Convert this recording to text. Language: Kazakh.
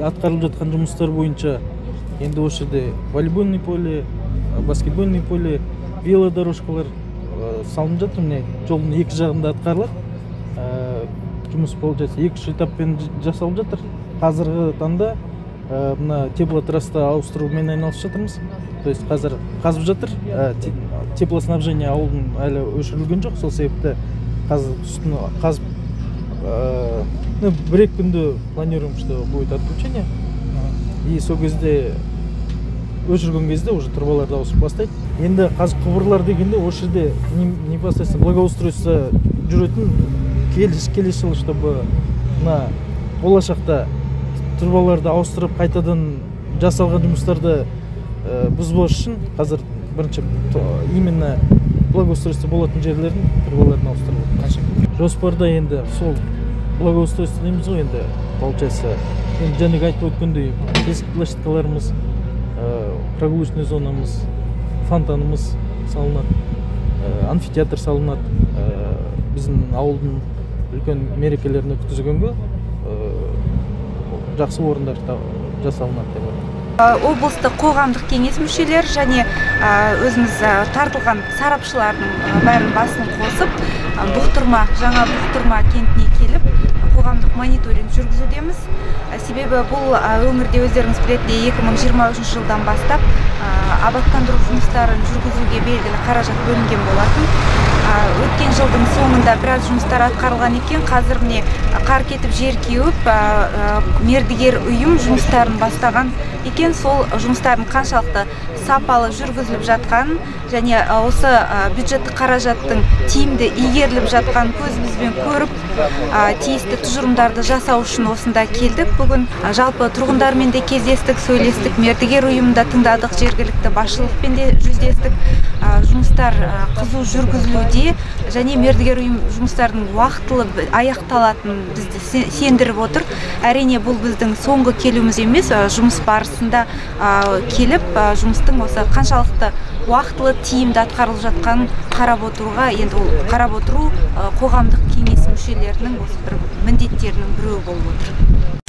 Атқарылып жатқан жұмыстар бойынша енді осы жерде волейбольный поле, баскетбольный поле, велодорожкалар салынып жатыр. Міне, жолдың екі жағында атқарылады. Жұмыс, получается, екі-үш этаппен жасалып жатыр. Қазіргі таңда мына теплотрасты ауыстырумен айналысып жатырмыз. То есть қазір қазып жатыр. Теплоснабжение ауылдың әлі өшірілген жоқ, сол себепті қазір үстін қазып, ну, 1-2 күнде планируем, что будет отключение. И сол кезде, өшірген кезде уже трубаларды ауысып бастайды. Енді қазір құбырлар дегенде, осы жерде непосредственно благоустройство жүретін келесі жылы, чтобы мына болашақта трубаларды ауыстырып, қайтадан жасалған жұмыстарды бұзбас үшін қазір бірінші именно благоустройство болатын жерлердің трубаларын ауыстырып жатыр. Жоспарда енді сол благоустройство дейміз ғой енді, получается, енді жаңағы айтып өткендей, детский площадкаларымыз, прогулочный зонамыз, фонтанымыз салынады, амфитеатр салынады. Біздің ауылдың үлкен мерекелерін өткізгенге жақсы орындар жасалынады деп ойлаймын. Облыстық қоғамдық кеңес мүшелері және өзіміз тартылған сарапшылардың бәрін басын қосып, Бұқтырма, жаңа Бұқтырма кентіне келіп, қоғамдық мониторинг жүргізудеміз. Себебі бұл өңірде, өздеріңіз білетіндей, 2023 жылдан бастап абаттандыру жұмыстарын жүргізуге белгілі қаражат бөлінген болатын. Өткен жылдың соңында біраз жұмыстар атқарылған екен. Қазір, міне, қар кетіп, жер кеуіп, мердігер ұйым жұмыстарын бастаған екен. Сол жұмыстардың қаншалықты сапалы жүргізіліп жатқанын және осы бюджеттік қаражаттың тиімді игеріліп жатқанын көзімізбен көріп, тиісті тұжырымдарды жасау үшін осында келдік бүгін. Жалпы тұрғындармен де кездестік, сөйлестік, мердігер ұйымын да тыңдадық, жергілікті басшылықпен де жүздестік. Жұмыстар қызу жүргізілуде және мердігер ұйым жұмыстардың уақытылы аяқталатынын бізді сендіріп отыр. Әрине, бұл біздің соңғы келуіміз емес, жұмыс барысында келіп, жұмыстың осы қаншалықты уақытылы, тиімді атқарылып жатқанын қарап отыруға, енді ол қарап отыру қоғамдық кеңес мүшелерінің осы бір міндеттерінің біреуі болып отыр.